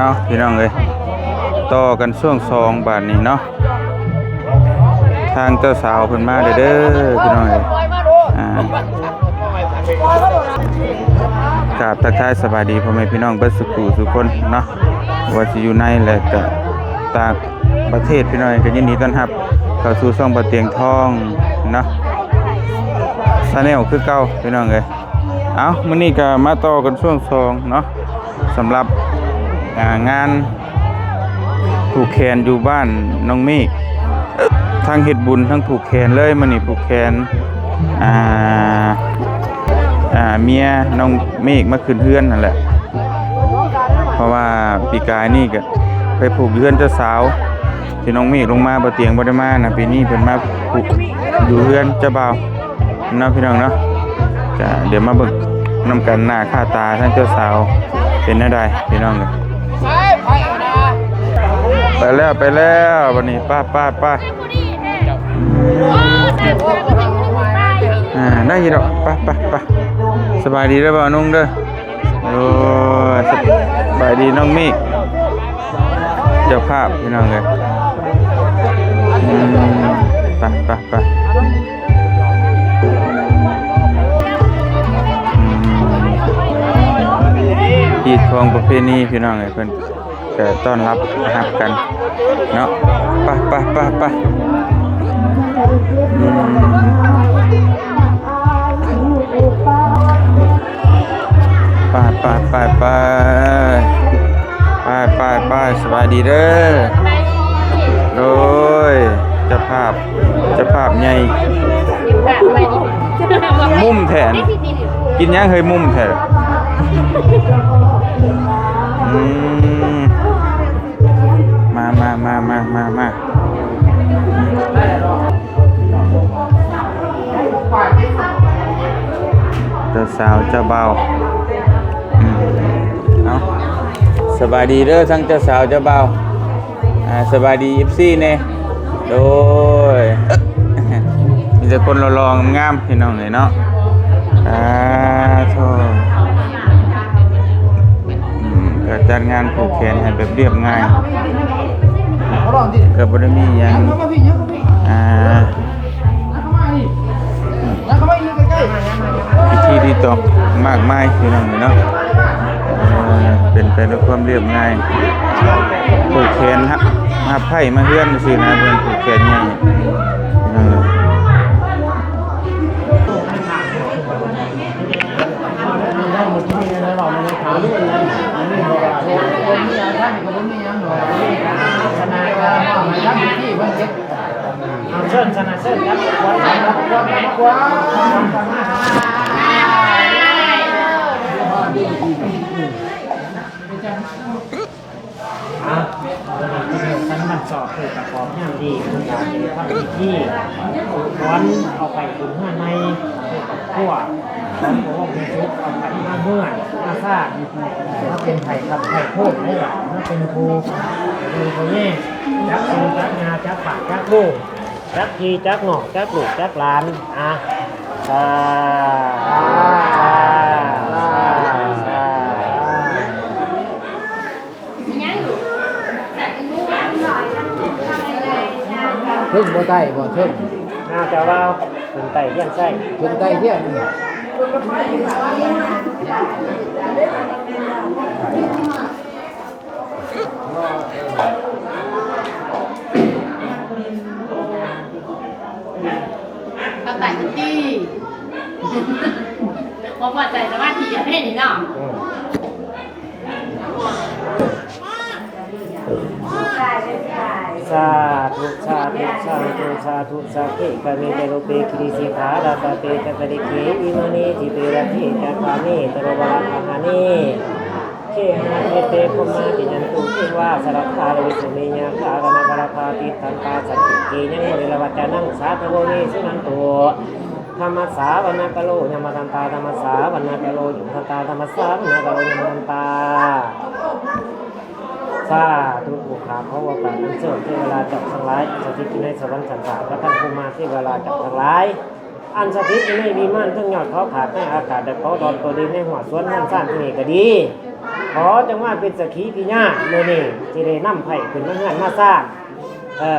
ເອົາ ພີ່ນ້ອງເອີຍ ຕໍ່ກັນຊ່ວງສອງບາດນີ້ເນາະ. ທາງເຈົ້າສາວເພິ່ນມາແລ້ວເດີ ພີ່ນ້ອງເອີຍ. ອ່າ ກາບທັກທາຍສະບາຍດີພໍ່ແມ່ພີ່ນ້ອງເບິດສູ່ຜູ້ສູ່ຄົນເນາະ, ບໍ່ວ່າຊິຢູ່ໃນ ແລະ ກະຕ່າງປະເທດ ພີ່ນ້ອງເອີຍ. ກະຍິນດີຕ້ອນຮັບເຂົ້າສູ່ຊ່ອງບ່າວຕຽງທອງເນາະ Channel ຄືເກົ່າ ພີ່ນ້ອງເອີຍ. ເອົ້າ ມື້ນີ້ກະມາຕໍ່ກັນຊ່ວງສອງເນາະ ສຳລັບ ອ່າ ງານຜູກແຂນຢູ່ບ້ານນ້ອງເມກ ທັງເຮັດບຸນທັງຜູກແຂນເລີຍ. ມື້ນີ້ຜູກແຂນ ອ່າ ອ່າ ເມຍນ້ອງເມກມາຂຶ້ນເຮືອນຫັ້ນແຫຼະ ເພາະວ່າປີກາຍນີ້ກະໄປຜູກຢູ່ເຮືອນເຈົ້າສາວ ທີ່ນ້ອງເມກລົງມາ ບ່າວຕຽງບໍ່ໄດ້ມານະ. ປີນີ້ເພິ່ນມາຜູກຢູ່ເຮືອນເຈົ້າບ່າວ ເນາະ ພີ່ນ້ອງເນາະ. ກະດຽວມາເບິ່ງນຳກັນ ໜ້າຄ່າຕາທາງເຈົ້າສາວເປັນແນວໃດ ພີ່ນ້ອງເອີຍ. ໄປແລ້ວ ໄປແລ້ວ ບັດນີ້ ໄປ ໄປ ໄປ. ອ່າ ໄດ້ຢູ່ດອກ ໄປ ໄປ ໄປ. ສະບາຍດີເດີ ບ່າວນຸ່ງເດີ. ໂອ້ຍ ສະບາຍດີນ້ອງເມກ ເຈົ້າພາບ ພີ່ນ້ອງເອີຍ. ອືມ ໄປ ໄປ ໄປ. ອືມ ຮີດຄອງປະເພນີ ພີ່ນ້ອງເອີຍ ເພິ່ນກະຕ້ອນຮັບຮັບກັນເນາະ. ໄປ ໄປ ໄປ ໄປ. ອືມ ໄປ ໄປ ໄປ ໄປ ໄປ ໄປ ໄປ. ສະບາຍດີເດີ. ໂດຍ ເຈົ້າພາບ ເຈົ້າພາບໃຫຍ່ ມຸມແທ້. ກິນຫຍັງເຮີ້ຍ ມຸມແທ້? ອືມ ມາ ມາ ມາ ມາ ມາ ມາ. ເຈົ້າສາວເຈົ້າບ່າວ ອືມ ເອົາ ສະບາຍດີເດີ ທັງເຈົ້າສາວເຈົ້າບ່າວ. ອ່າ ສະບາຍດີ ເອັຟຊີ ແດ່. ໂດຍ ມີແຕ່ຄົນຫຼໍ່ໆ ງາມໆ ພີ່ນ້ອງເອີຍເນາະ. ສາທຸ. ອືມ ກະຈັດງານຜູກແຂນໃຫ້ແບບລຽບງ່າຍ ກະບໍ່ໄດ້ມີຫຍັງ ອ່າ ພິທີທີ່ຕ້ອງມາກມາຍ ພີ່ນ້ອງເອີຍເນາະ. ເອີ ເປັນໄປດ້ວຍຄວາມລຽບງ່າຍ ຜູກແຂນຮັບ ຮັບໃພ້ມາເຮືອນຊື່ນະ ເພິ່ນຜູກແຂນໃຫຍ່ ພີ່ນ້ອງເອີຍ. ເຊີນຊະນະ ເຊີນ ອ່າ ອັນນີ້ຄືສັນມັນຊອບ ຄືປະກອບຍາມດີ ຄືການທຳພິທີ ຂໍເອົາໄປບຸນເຮືອນໃໝ່ ຄືຄອບຄົວ ຂໍພະອົງມີສຸກ ເອົາໄປມາເຮືອນມາຊານ ມາເປັນໄພຂັບໄພໂພດໃນຫຼານ ມາເປັນຜູ້ດູແລ ຈັກປູ່ຈັກຍ່າ ຈັກປ້າຈັກລຸງ ຈັກພີ່ຈັກນ້ອງ ຈັກລູກຈັກຫຼານ ອ່າ ສາ ສາ ສາ. ເທິງບໍ່ໄຕ້ບໍ່ເທິງ ໜ້າຈະວ່າຂຶ້ນໄຕ້ຮຽນໄຊ ຂຶ້ນໄຕ້ຮຽນ ພາໃຕ້ທັນທີ ບໍ່ພໍໃຈສະມາທິເດ້ນີ້ເນາະ. ສາທຸ ສາທຸ ສາທຸ ສາທຸ. ສັກເຂ ຄະເມ ຈາຣຸເປ ກິລິສິຂາຣາຕະເຕ ຈາຕະລິເຂ ອິມານິ ທິເຕ ລັດເຖ ຈາຄານິ ຕະໂລ ວະລະຄະຫານິ ເຄຫະ ເອເຕ ພົມມາ ຈະຍັນຕຸ ເທວາ ສະລັດຖາ ລະວິສະເມ ຍາຄາ ກະນະກະລະພາ ຕິດທັນຕາ ສັນຕິ ເກ ຍັງ ເມ ລະວັດຈານັງ ສາທະໂວ ເມ ສຸນັນຕຸ. ທຳມະສາວະນະກະໂລ ຍະມະທັນຕາ ທຳມະສາວະນະກະໂລ ຍະມະທັນຕາ ທຳມະສາວະນະກະໂລ ຍະມະທັນຕາ. ສາທຸ. ຜູ້ຂ້າຂໍໂອກາດອັນເຊີນເທວະລາດເຈົ້າທັງຫຼາຍ ສະຖິດຢູ່ໃນສະຫວັນຊັ້ນຟ້າ ກະທັງພູມມາເທວະລາດເຈົ້າທັງຫຼາຍ ອັນສະຖິດຢູ່ໃນວິມານເທິງຍອດເຂົາຂາດໃນອາກາດ ແລະ ເຂົາດອນຕົວດິນໃນຫົວສວນເຮືອນຊານທີ່ນີ້ກະດີ. ຂໍຈົ່ງມາເປັນສັກຂີພິຍານ ມື້ນີ້ຊິໄດ້ນຳໃພ້ຂຶ້ນມາເຮືອນມາຊານ. ເອີ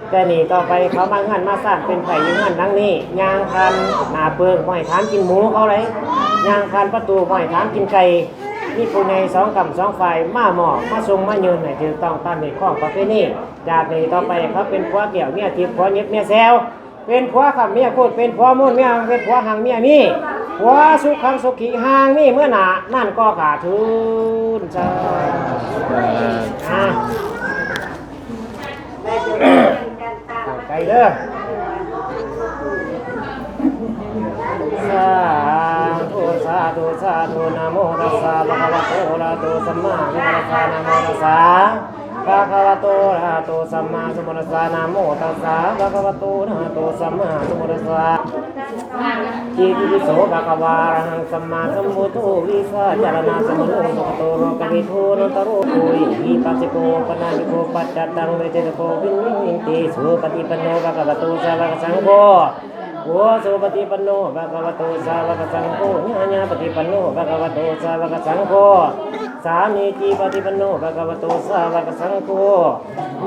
ແຕ່ນີ້ຕໍ່ໄປເຂົາມາເຮືອນມາຊານ ເປັນໃຜຢູ່ເຮືອນຫຼັງນີ້ ຍ່າງຜ່ານໜ້າປຶ້ງ ບໍ່ໃຫ້ຖາມກິນໝູເຂົາເດ້ ຍ່າງຜ່ານປະຕູ ບໍ່ໃຫ້ຖາມກິນໄກ່. ມີຜູ້ໃຫຍ່ສອງກ້ຳສອງຝ່າຍມາມອບ ມາສົ່ງມາຍື່ນໃຫ້ຖືກຕ້ອງຕາມຮີດຄອງປະເພນີ. ຈາກນີ້ຕໍ່ໄປເຂົາເປັນຜົວແກ້ວເມຍທິບ ຜົວຫຍິບເມຍແຊວ ເປັນຜົວຄ້ຳເມຍຄູດ ເປັນຜົວມູນເມຍ ເປັນຜົວຮັ່ງເມຍມີ ຜົວສຸຂັງສຸຂີຮັ່ງມີເມືອໜ້າ ນັ້ນກໍຂາດທຶນ. ສາທຸ ອ່າ ຕັ້ງໃຈເດີ. ສາທຸ ສາທຸ ສາທຸ ນະໂມຕັດສະ ພະຄະວະໂຕ ອະລະຫະໂຕ ສຳມາສຳພຸດທັດສະ ນະໂມຕັດສະ ພະຄະວະໂຕ ອະລະຫະໂຕ ສຳມາສຳພຸດທັດສະ ນະໂມຕັດສະ ພະຄະວະໂຕ ອະລະຫະໂຕ ສຳມາສຳພຸດທັດສະ ອິຕິປິໂສ ພະຄະວາ ອະລະຫັງ ສຳມາສຳພຸດໂທ ວິຊາຈາລະນະສະມະໂນ ສຸກະໂຕ ໂລກະວິທູ ອະນຸດຕະໂຣ ໂອເອຫິປັດສິໂກ ໂອປະນາຍິໂກ ປັດຈະຕັງ ເວເສດຖະໂກ ວິນະໂຍ ເອຫິ ເຕ ສຸປະຕິປັນໂນ ພະຄະວະໂຕ ສາວະກະສັງໂຄ ໂອ ສຸປະຕິປັນໂນ ພະຄະວະໂຕ ສາວະກະສັງໂຄ ຍາຍາປະຕິປັນໂນ ພະຄະວະໂຕ ສາວະກະສັງໂຄ ສາມີຈີປະຕິປັນໂນ ພະຄະວະໂຕ ສາວະກະສັງໂຄ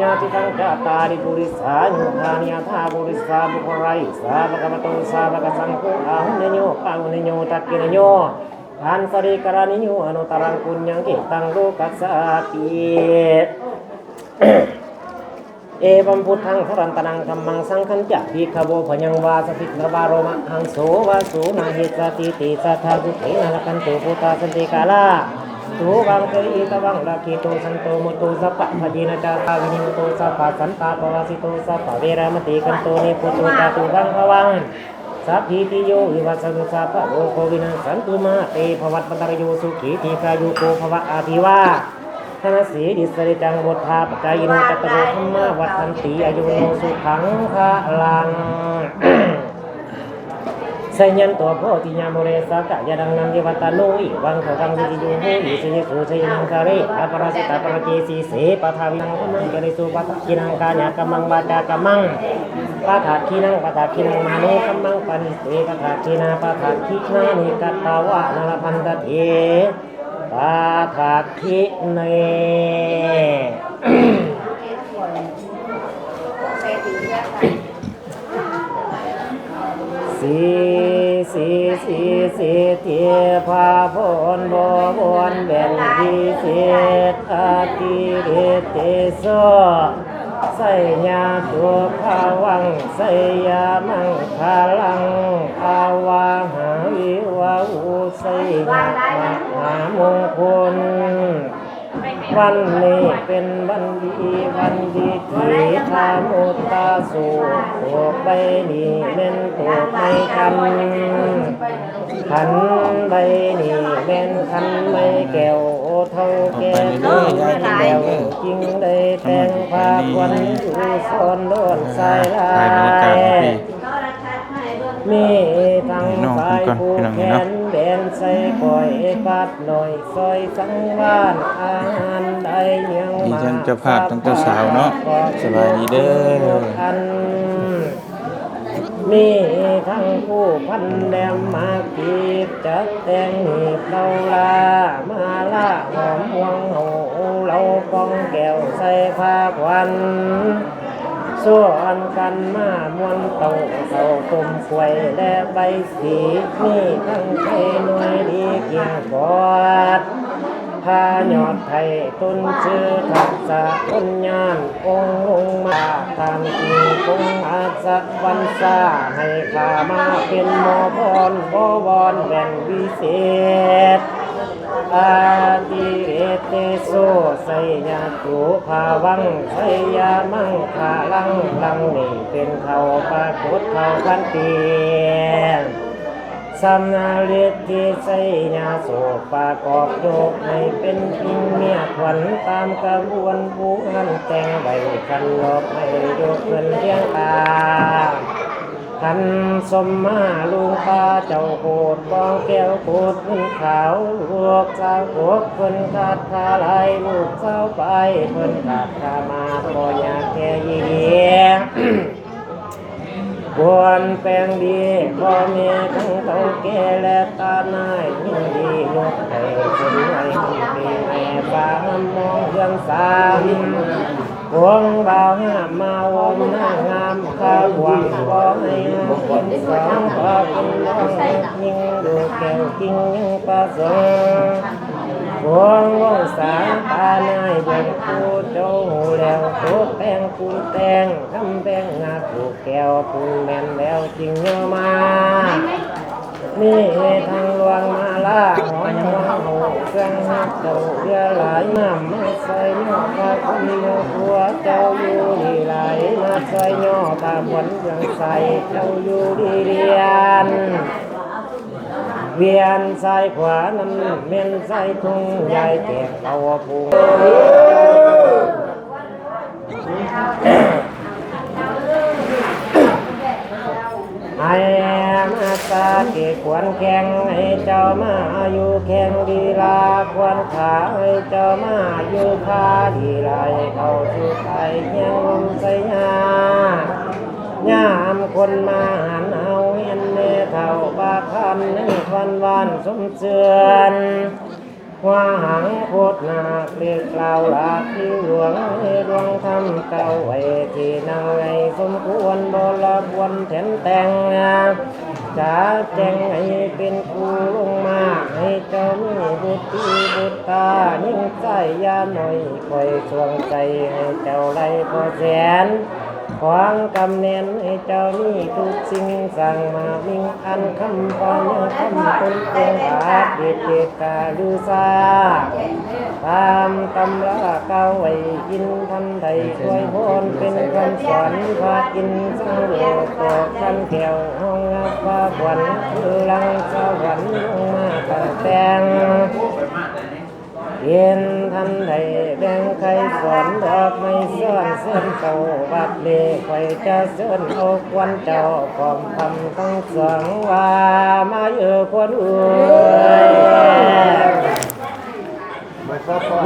ຍາຕິທັງ ຈາຕາລິ ປຸລິສາຍຸກຂານິ ຍະຖາ ປຸລິສາ ບຸກຄະລາ ສາ ພະຄະວະໂຕ ສາວະກະສັງໂຄ ອາຫຸເນໂຍ ປາຫຸເນໂຍ ທັກຂິເນໂຍ ອັນສະລີກະລານິໂຍ ອະນຸດຕະລັງ ປຸນຍັງ ເອຕັງ ໂລກັດສາຕິ. ເອວັມ ພຸດທັງ ສະລັນຕະນັງ ທຳມັງ ສັງຄັນຈະ ພິກຂະໂວ ພະຍັງວາ ສະພິກຂະວາ ໂລມະຫັງ ໂສວະ ໂສນະ ເຫສາ ທີເຕ ສະທາ ສຸເຂນະ ລັກຂັນຕຸ ພຸດທາ ສັນຕິກາລາ ໂຕ ວັງ ເຕ ອິຕະວັງ ລັກຂິໂຕ ສັນໂຕ ມຸດໂຕ ສັບພະ ພະເຍນະ ຈາຕາ ວິນິມຸດໂຕ ສັບພະ ສັນຕາ ປະວາສິໂຕ ສັບພະ ເວລາ ມະຕິ ກັນໂຕ ນິບພຸດໂຕ ຈາຕຸ ວັງ ພະວັງ ສັບພີຕິໂຍ ວິວັດສັນຕຸ ສັບພະໂລໂກ ວິນັດສັນຕຸ ມະຫາເຕ ພະວັດວັນຕະລະໂຍ ສຸຂີ ດີຄາຍຸໂກ ພະວະ ອາພິວາທະນະສີລິສະນິຈຈັງ ວຸດທາປະຈາຍິໂນ ຈັດຕາໂລ ທຳມາ ວັດທັນຕິ ອາຍຸ ວັນໂນ ສຸຂັງ ພະລັງ ຊະຍັນໂຕ ໂພທິຍາ ມູເລ ສາກະຍານັງ ນັນທິວັດຕະໂນ ເອວັງ ທະວັງ ວິລິໂຍ ໂຫ ວິຊະເຍ ໂສ ຊະຍະມັງຄະເລ ອະປະລາຊິຕາ ປະລາເຈ ສີເສ ປະທາວິ ທັງ ທຳມັງ ຈະລິສຸ ປະທັກຂິນັງ ກາຍະກຳມັງ ວາຈາກຳມັງ ປະທັກຂິນັງ ປະທັກຂິນັງ ມະໂນກຳມັງ ປະນິເສ ປະທັກຂິນາ ປະທັກຂິນານິ ກັດຕະວາ ນະລະພັນຕະເຖ ປະທັກຂິເນ ສີສີສີສີ ເທພາພອນ ບໍວອນ ແວ່ນ ວິເສດ ອາຕິເດເຕໂສ ໄຊຍະຕຸພາວັງ ໄຊຍະມັງຄະລັງ ອາວາຫາວິວາຫູ ໄຊຍະມະຫາມຸງຄຸນ ວັນນີ້ເປັນວັນດີ ວັນດີທີ່ທາມຸດຕາໂສກ ໂຕກໃບນີ້ແມ່ນໂຕກໄມ້ຄຳ ຂັນໃບນີ້ແມ່ນຂັນໄມ້ແກ້ວ ເຖົ້າແກ່ເຖົ້າແກ້ວຈຶ່ງໄດ້ແຕ່ງພາຂວັນຢູ່ສອນດອນສາຍລາຍ ມີທັງຝ້າຍຜູກແຂນແບນໃສ່ກ້ອຍ ປັດໜ້ອຍ ຊອຍສັງວານອາຫານໄດ້ຍັງ ມີທັງເຈົ້າພາບ ທັງເຈົ້າສາວເນາະ ສະບາຍດີເດີ ອັນ ມີທັງຄູ່ພັນແລມໝາກປີບ ຈັດແຕ່ງຮີບເລົາລາ ມາລາຫອມພວງເຮົາ ເລົາກອງແກ້ວໃສ່ພາຂວັນ ຊວນກັນມາມ່ວນເຕົ້າ ເຂົ້າຕົ້ມກ້ວຍ ແລະ ໃບສີ ມີທັງໄຂ່ນ້ອຍດີກຽງກອດ ພາຍອດໄທຕົ້ນຊື່ທັດສະ ຄົນຍານອົງລົງມາ ຕາມຈິງຄົງອາສະວັນຊາ ໃຫ້ຂ້າມາເປັນໝໍພອນ ບໍວອນແວ່ນວິເສດ ອາຕິເດເຕໂສ ໄຊຍະຕຸພາວັງ ໄຊຍະມັງຄະລັງ ຫຼັງນີ້ເປັນເຂົ້າປາກົດເຂົ້າພັນປີ ສຳນາລິດທິໄຊຍະໂສ ປະກອບຍົກໃຫ້ເປັນຈິງເມຍຂວັນ ຕາມຂະບວນຜູ້ຫັ້ນແຕ່ງໄວ້ ຂັນນອກໃຫ້ຍົກຂຶ້ນຮຽງຕາ ຂັນສົມມາລຸງປ້າເຈົ້າໂຄດ ກອງແກ້ວໂຄດເງິນຂາວ ລູກສາວໂຄດເພິ່ນຂາດຄາຫຼາຍ ລູກສາວປາຍເພິ່ນຂາດຄາມາ ບໍ່ຢາກແກ່ຍິນດີ ຄວນແປງດີ ພໍ່ແມ່ທັງເຖົ້າແກ່ ແລະ ຕານາຍ ຍິນດີຍົກໃຫ້ເປັນໄວ ຫ້າມມອງເຮືອນຊານ ພວງບ່າວຫ້າມມາໂອມນາງງາມ ຂ້າຫວັງຂໍໃຫ້ຮັກເປັນສອງ ຂໍເປັນນ້ອງຮັກຍິງ ດູແກ້ວກິ່ງຍັງປະສົງ ພວງວົງສາຕານາຍເບິ່ງ ຜູ້ເຈົ້າຮູ້ແລ້ວ ຕົກແຕ່ງປຸງແຕ່ງ ກຳແພງງາມ ຜູກແກ້ວປູນແມ່ນແລ້ວ ຈຶ່ງຍໍມາ ມີທັງລວງມາລາ ຫອມຮວມເອົາເຄື່ອງຮັກເຈົ້າເຫຼືອຫຼາຍ ນຳມາຊ່ອຍຍໍພາຄົນຢູ່ ຜົວເຈົ້າຢູ່ດີຫຼາຍ ມາຊ່ອຍຍໍພາຄົນເມືອງໄຊ ເຈົ້າຢູ່ດີລຽນ ວຽນຊ້າຍຂວານັ້ນແມ່ນຊາຍທຸງ ຍາຍແຈກເອົາຜູ້ ໃຫ້ມາສາເກດຂວັນແຂ້ງ ໃຫ້ເຈົ້າມາຢູ່ແຂ້ງດີລາ ຂວັນຂາໃຫ້ເຈົ້າມາຢູ່ຂາດີລາ ເຂົ້າສູ່ໄປແຮງລົມໄຊຍາ ຍາມຄົນມາຫັນເຮົາ ເຫັນແມ່ເຖົ້າບາກຄັນ ໃນວັນວານສົມເຊື່ອນ ຫົວຫາງໂຄດໜາກ ເລກລາວລາດທີ່ຫຼວງ ໃນດວງທຳກ່າວໄວ້ ທີ່ນັ່ງໃນສົມຄວນ ບໍລະບວນແຖນແຕ່ງ ຈາແຈ້ງໃຫ້ເປັນຄູລົງມາ ໃຫ້ເຈົ້າມີບຸດຕີບຸດຕາ ຍິງຊາຍຢ່າໜ້ອຍ ຂ້ອຍຊ່ວງໃຈໃຫ້ເຈົ້າໄດ້ພໍແສນ ຂວາງກຳແໜ້ນໃຫ້ເຈົ້າມີທຸກສິ່ງ ສ້າງມາມີອັນຄຳພະຍາຄຳຕົນເປັນອາດ ເດດເດດກາລືຊາ ຕາມຕຳລາກ່າວໄວ້ ຍິນທັນໄດ້ອວຍພອນເປັນຄຳສອນ ພະອິນສັງໂລດຕອກຄັນແກ້ວ ຫ້ອງຮັບພາຂວັນ ຄືລັງສະຫວັນລົງມາຕັ້ງແຕ່ງ ເຫັນທັນໄດ້ແບ່ງໄຂ່ສອນ ດອກໄມ້ຊ້ອນເຊີນເຂົ້າວັດເລ ຂ້ອຍຈະເຊີນເອົາຄວັນເຈົ້າ ພ້ອມຄຳທັງສອງວ່າ ມາເອີຄວັນເອີຍ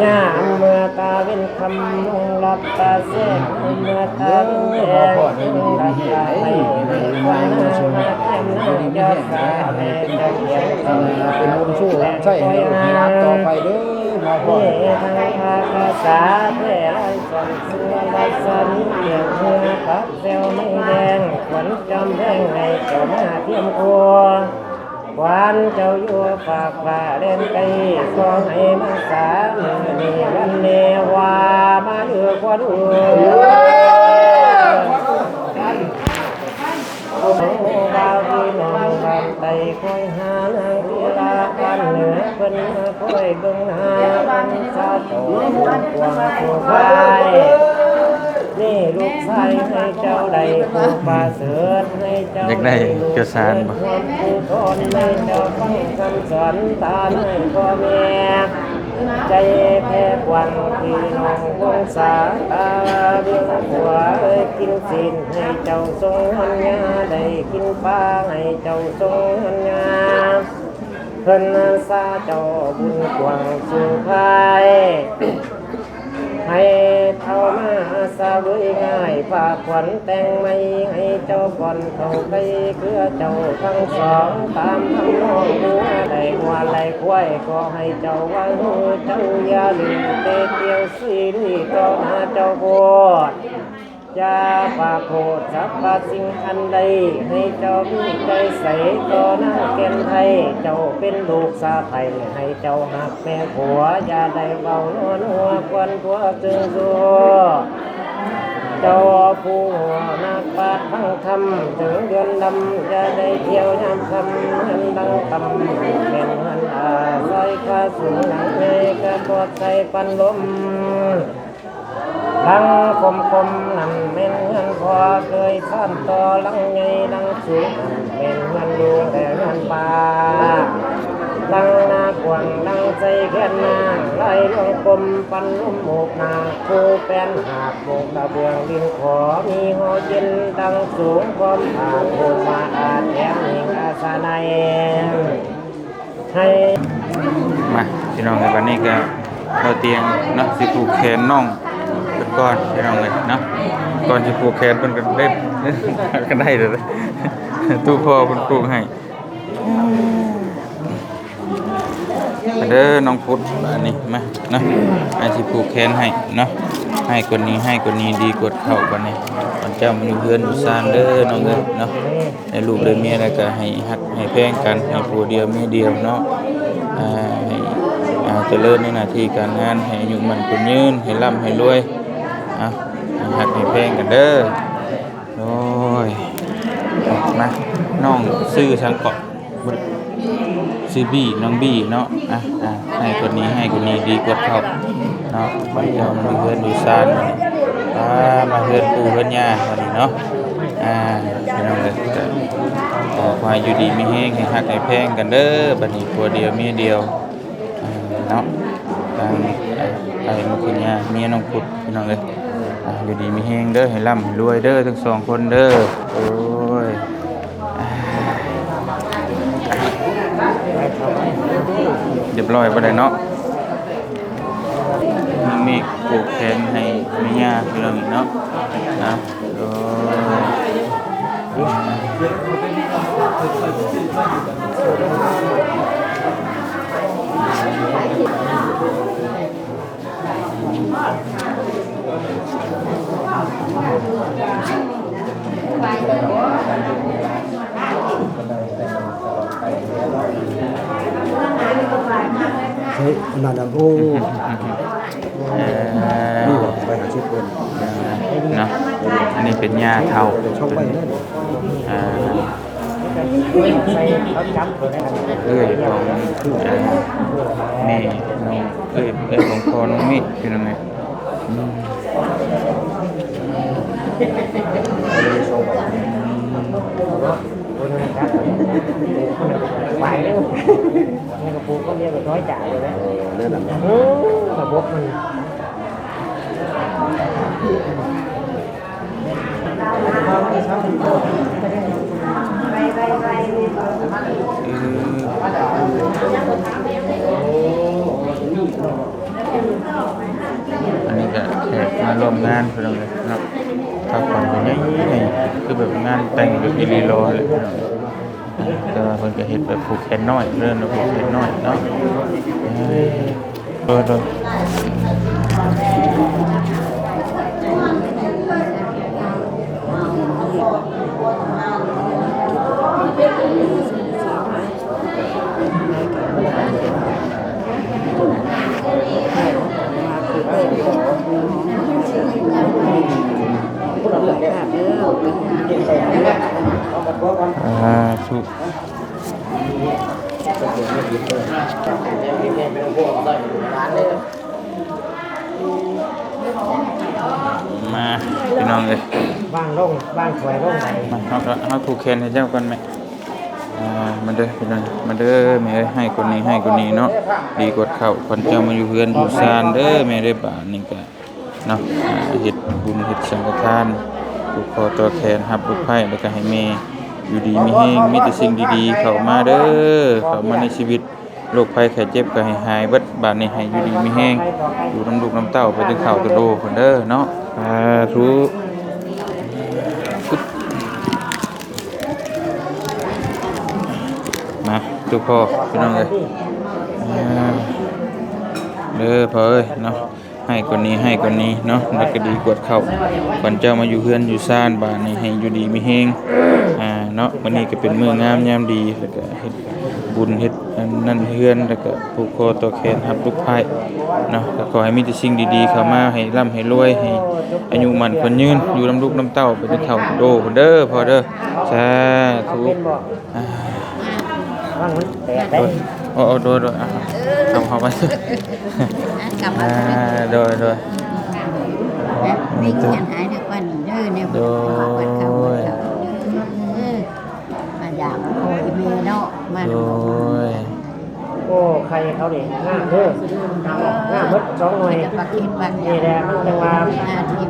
ຍາມເມື່ອຕາເວັນຄ່ຳລົງລັບຕາແຊກ ເມື່ອຕາເວັນແດງລົງລັບຕາໄປ ເປັນບຸນຊູໃຫ້ເຈົ້າເປັນສຸກໃນຊີວິດຕໍ່ໄປເດີ ມາພໍ້ ມີທັງພາກພາສາແທ້ຫຼາຍສ່ວນເສືອ ລັດສະໝີເລື່ອງເຮືອ ປັກແຊວໄມ້ແດງ ຂວັນຈອມແດງ ໃຫ້ເຈົ້າມາທຽມຄົວ ຂວັນເຈົ້າຢູ່ຟາກຟ້າແດນໄກ ຂໍໃຫ້ມາສາມື້ນີ້ວັນແນ່ວ່າ ມາເດີຂວັນເອີຍ ຜູ້ບ່າວພີ່ນ້ອງບ້ານໃຕ້ ຄອຍຫານາງທິລາບ້ານເໜືອ ເພິ່ນມາຄອຍເບິ່ງໜ້າພັນສາ ເຈົ້າກວ້າງຜູ້ພາຍ ນີ້ລູກຊາຍໃຫ້ເຈົ້າໄດ້ຜູ້ປະເສີດ ໃຫ້ເຈົ້າ ຢາກໄດ້ເອກະສານບໍ່? ໄດ້ລູກເກີດຮ່ວມຜູ້ທອນ ໃຫ້ເຈົ້າຟັງຄຳສອນ ຕາໃຫ້ພໍ່ແມ່ ໃຈແຜ່ກວ້າງພີ່ນ້ອງວົງສາ ຕາວຽງຂົວເອີຍ ກິນຊີ້ນໃຫ້ເຈົ້າຊົງຮັນຍາ ໄດ້ກິນປາໃຫ້ເຈົ້າຊົງຮັນຍາ ເພິ່ນສາເຈົ້າບຸນກວ້າງສູ່ພາຍ ໃຫ້ເຂົ້າມາສະເຫວີຍງ່າຍ ພາຂວັນແຕ່ງໃໝ່ ໃຫ້ເຈົ້າປ້ອນເຂົ້າໄກ່ເຄືອເຈົ້າທັງສອງ ຕາມທຳນອງງົວໄລ່ງົວໄລ່ຄວາຍ ຂໍໃຫ້ເຈົ້າວ່າຮູ້ ເຈົ້າຢ່າລືມເຕະກ່ຽວ ຊຸຍລຸຍຕໍ່ໜ້າເຈົ້າໂພດ ຢ່າປາໂພດສັບພະສິ່ງອັນໃດ ໃຫ້ເຈົ້າມີໃຈໃສຕໍ່ນາງແກ່ນໄທ ເຈົ້າເປັນລູກສະໃພ້ ໃຫ້ເຈົ້າຮັກແມ່ຜົວ ຢ່າໄດ້ເວົ້ານົວໆ ຄວນຜົວເຊິ່ງຊົ່ວ ເຈົ້າຜູ້ຮູ້ນັກປາດຟັງທຳ ເຖິງເດືອນດຳ ຢ່າໄດ້ທ່ຽວຍາມຄ່ຳ ເຮືອນຫຼັງຕ່ຳ ແມ່ນເຮືອນອາໄສ ຄາສູງຫຼັງໃຫຍ່ ກະບອດໃສ່ປັນລົມ ຫຼັງກົມໆ ນັ້ນແມ່ນເຮືອນພໍ່ເຄີຍຊານຕໍ່ ຫຼັງໃຫຍ່ຫຼັງສູງ ນັ້ນແມ່ນເຮືອນລູກ ແລະເຮືອນປ້າ ຫຼັງໜ້າກວ້າງ ຫຼັງໃສ່ແຂນນາງ ລາຍລວງກົມ ປັນລົມໂມກໜ້າ ຄູ່ແປ້ນຫາບ ໂມກກະເບື້ອງດິນຂໍ ມີຫໍເຢັນຕັ້ງສູງ ພ້ອມຜ້າໂພມມາອາດແຖມຫິ້ງອາສະໄນ. ໃຫ້ ມາ ພີ່ນ້ອງເອີຍ ບັດນີ້ກໍເບົາຕຽງເນາະ ຊິຜູກແຂນນ້ອງເພິ່ນກ່ອນ ພີ່ນ້ອງເອີຍເນາະ. ກ່ອນຊິຜູກແຂນເພິ່ນກໍໄດ້ ກໍໄດ້ແລ້ວ ຕູ້ພໍ່ເພິ່ນຜູກໃຫ້. ເດີນ້ອງພຸດ ບາດນີ້ມາເນາະ ອ້າຍຊິຜູກແຂນໃຫ້ເນາະ ໃຫ້ກວ່ານີ້ ໃຫ້ກວ່ານີ້ ດີກວດເຂົ້າບາດນີ້ ເຈົ້າມາຢູ່ເຮືອນຢູ່ຊານເດີນ້ອງເອີຍເນາະ ໃຫ້ລູກໄດ້ເມຍແລ້ວກໍໃຫ້ຮັກໃຫ້ແພງກັນ ໃຫ້ຜົວດຽວເມຍດຽວເນາະ ອ່າ ໃຫ້ ອ່າ ຈະເລີນໃນໜ້າທີ່ການງານ ໃຫ້ອາຍຸໝັ້ນຂວັນຍືນ ໃຫ້ລ່ຳໃຫ້ລວຍ ອ່າ ໃຫ້ຮັກໃຫ້ແພງກັນເດີ. ໂອ້ຍ ມາ ນ້ອງຊື່ສັງເກາະ ຊື່ບີ ນ້ອງບີເນາະ ອ່າ ໃຫ້ກວ່ານີ້ ໃຫ້ກວ່ານີ້ ດີກວດເຂົ້າເນາະ ໄປເຈົ້າມາເຮືອນຢູ່ຊານ ອ່າ ມາເຮືອນປູ່ເຮືອນຍ່າບາດນີ້ເນາະ ອ່າ ພີ່ນ້ອງເອີຍ ກໍຂໍໃຫ້ຢູ່ດີມີແຮງ ໃຫ້ຮັກໃຫ້ແພງກັນເດີ ບາດນີ້ຜົວດຽວເມຍດຽວ ອ່າ ເນາະ ທາງ ອ່າ ອ້າຍມຸກເຄຍາ ເມຍນ້ອງພຸດ ພີ່ນ້ອງເອີຍ ອ່າ ຢູ່ດີມີແຮງເດີ ໃຫ້ລ່ຳໃຫ້ລວຍເດີ ທັງສອງຄົນເດີ ໂອ້ຍ ອ່າ ຮຽບຮ້ອຍບໍ່ໄດ້ເນາະ ມີເມກຜູກແຂນໃຫ້ແມ່ຍ່າ ພີ່ນ້ອງເນາະ ອ່າ ເຮີ້ຍ ອັນນັ້ນ ໂອ້ ເອີ ມີບໍ່ ໄປຫາຊິບຄົນເນາະ ອັນນີ້ເປັນຍ່າເຖົ້າ ເອີ ເອື້ອຍຂອງ ເອີ ແມ່ນ້ອງ ເອື້ອຍ ເອື້ອຍຂອງພໍ່ນ້ອງມິ ພີ່ນ້ອງເອີຍ ອືມ ໄປເດີ້ ແມ່ກໍປູກຄົນດຽວກໍນ້ອຍໃຈຢູ່ແລ້ວ ເອີ ແນວນັ້ນແຫຼະ ເອີ ລະບົບມັນ ອືມ ອັນນີ້ກໍແຂກມາຮ່ວມງານ ພີ່ນ້ອງເອີຍເນາະ ພາກັນໃຫຍ່ ຄືແບບງານແຕ່ງແບບອີ່ຫຼີຫຼໍ່ແຫຼະ ພີ່ນ້ອງ ແຕ່ວ່າເພິ່ນກໍເຮັດແບບຜູກແຂນນ້ອຍ ເອີ້ນວ່າຜູກແຂນນ້ອຍເນາະ ເອີ ໂດຍ ໂດຍ ສາທຸ ມາ ພີ່ນ້ອງເອີຍ ວາງລົງ ວາງຖ້ວຍລົງໄປ ມາ ເຮົາກໍ ເຮົາຜູກແຂນໃຫ້ເຈົ້າກ່ອນແມ່ ອ່າ ມາເດີພີ່ນ້ອງ ມາເດີແມ່ເອີຍ ໃຫ້ກວ່ານີ້ ໃຫ້ກວ່ານີ້ເນາະ ດີກວດເຂົ້າ ຂວັນເຈົ້າມາຢູ່ເຮືອນຢູ່ຊານເດີແມ່ເດີ ບາດນີ້ກໍ ເນາະ ອ່າ ເຮັດບຸນເຮັດສັງກະທານ ຜູກຄໍຕໍ່ແຂນຮັບລູກໃພ້ ແລ້ວກໍໃຫ້ແມ່ຢູ່ດີມີແຮງ ມີແຕ່ສິ່ງດີໆເຂົ້າມາເດີ ເຂົ້າມາໃນຊີວິດ ໂລກໄພໄຂ້ເຈັບກໍໃຫ້ຫາຍເບິດ ບາດນີ້ໃຫ້ຢູ່ດີມີແຮງ ຢູ່ນຳລູກນຳເຕົ້າໄປຈົນເຖົ້າຈົນໂອພຸ້ນເດີເນາະ ສາທຸ ມາ ຈຸພໍ່ ພີ່ນ້ອງເອີຍ ເດີພໍ່ເອີຍເນາະ ໃຫ້ກວ່ານີ້ ໃຫ້ກວ່ານີ້ເນາະ ແລ້ວກໍດີກວດເຂົ້າ ຂວັນເຈົ້າມາຢູ່ເຮືອນຢູ່ຊານ ບາດນີ້ໃຫ້ຢູ່ດີມີແຮງ ອ່າ ເນາະ ມື້ນີ້ກໍເປັນມື້ງາມຍາມດີ ແລ້ວກໍເຮັດບຸນເຮັດອັນນັ້ນເຮືອນ ແລ້ວກໍຜູກຄໍຕໍ່ແຂນຮັບລູກໃພ້ເນາະ ກໍຂໍໃຫ້ມີແຕ່ສິ່ງດີໆເຂົ້າມາ ໃຫ້ລ່ຳໃຫ້ລວຍ ໃຫ້ອາຍຸໝັ້ນຂວັນຍືນ ຢູ່ນຳລູກນຳເຕົ້າໄປຈົນເຖົ້າໂຕພຸ້ນເດີພໍ່ເດີ ສາທຸ ອ່າ ວາງມັນແຕກໄດ້ ໂອ້ ໂອ້ ໂດຍ ໂດຍ ອ່າ ເອົາເຂົ້າໄປ ອ່າ ກັບມາ ອ່າ ໂດຍ ໂດຍ ມີເງິນໃຫ້ເດີກວ່ານີ້ເດີ ແນວ ໂດຍ ເດີ ມາຢາມພໍ່ອີແມ່ເນາະ ມາ ໂດຍ ໂອ້ ໄຂ່ເຂົານີ້ງາມເດີ ງາມເບິດສອງໜ່ວຍ ນີ້ແຫຼະ ມັນຈັ່ງວ່າ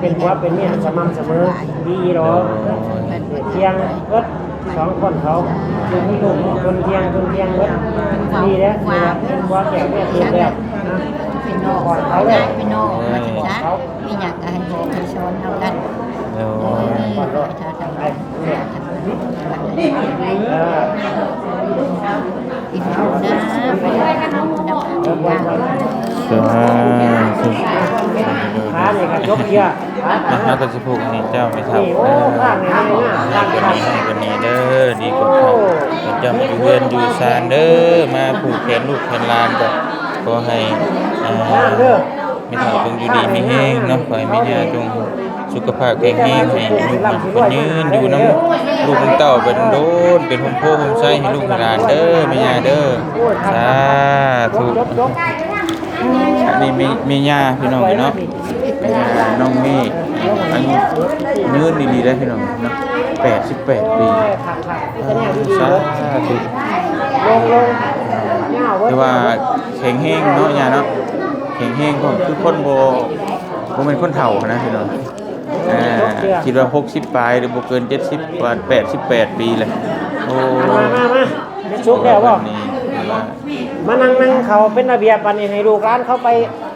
ເປັນຜົວເປັນເມຍສະໝ່ຳສະເໝີ ດີດອກ ໂດຍ ທ່ຽງເບິດ ສອງຄົນເຂົາ ຄົນທ່ຽງ ຄົນທ່ຽງເບິດ ດີແລ້ວ ດີແລ້ວ ເປັນຜົວແກ້ວເມຍຖືກແລ້ວ ເປັນນ້ອງ ເຂົາແລ້ວ ເປັນນ້ອງ ເຂົາ ມີຫຍັງກໍໃຫ້ບອກໃຫ້ສອນເຮົາກັນ ໂດຍ ເອີ ເອີ ເອີ ກິນເຂົ້ານະ ສາທຸ ຂ້ານີ້ກໍຈົບເທື່ອ ນະ ເຮົາກໍຊິຜູກໃຫ້ເຈົ້າແມ່ເຖົ້າເດີ ໃຫ້ກວ່ານີ້ ໃຫ້ກວ່ານີ້ເດີ ດີກວ່າເກົ່າ ເຈົ້າມາຢູ່ເຮືອນຢູ່ຊານເດີ ມາຜູກແຂນລູກແຂນຫຼານ ກໍຂໍໃຫ້ ອ່າ ແມ່ເຖົ້າຈົ່ງຢູ່ດີມີແຮງເນາະ ຂໍໃຫ້ແມ່ຍ່າຈົ່ງສຸຂະພາບແຂງແຮງ ໃຫ້ອາຍຸໝັ້ນຂວັນຍືນ ຢູ່ນຳລູກນຳເຕົ້າໄປດົນໆ ເປັນຮົ່ມໂພຮົ່ມໄຊໃຫ້ລູກໃຫ້ຫຼານເດີ ແມ່ຍ່າເດີ ສາທຸ. ອັນນີ້ແມ່ ແມ່ຍ່າພີ່ນ້ອງເອີຍເນາະ ແມ່ຍ່ານ້ອງເມ ອາຍຸຍືນດີໆເດີພີ່ນ້ອງເນາະ ແປດສິບແປດປີ ສາທຸ ແຕ່ວ່າແຂງແຮງເນາະ ຍ່າເນາະ ແຂງແຮງ ຄືຄົນບໍ່ ບໍ່ແມ່ນຄົນເຖົ້າຫັ້ນນະພີ່ນ້ອງ ເອີ ຄິດວ່າຫົກສິບປາຍ ຫຼື ບໍ່ເກີນເຈັດສິບ ປານແປດສິບແປດປີແຫຼະ ໂອ້ ມາ ມາ ມາ ສຸກແລ້ວບໍ່? ມານັ່ງ ນັ່ງເຂົ້າເປັນລະບຽບ ບາດນີ້ໃຫ້ລູກຫຼານເຂົາໄປ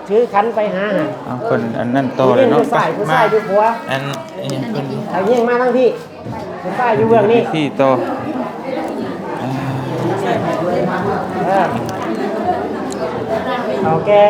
ຖືຂັນໄປຫາຫັ້ນ ເອົາ ເພິ່ນອັນນັ້ນຕໍ່ເລີຍເນາະ ຜູ້ຊາຍ ຜູ້ຊາຍຢູ່ຂົວ ອັນ ອີຫຍັງເພິ່ນ ເອົາຍິງມາທາງພີ້ ຜູ້ຊາຍຢູ່ເບື້ອງນີ້ ພີ້ຕໍ່ ເອີ ເຖົ້າແກ່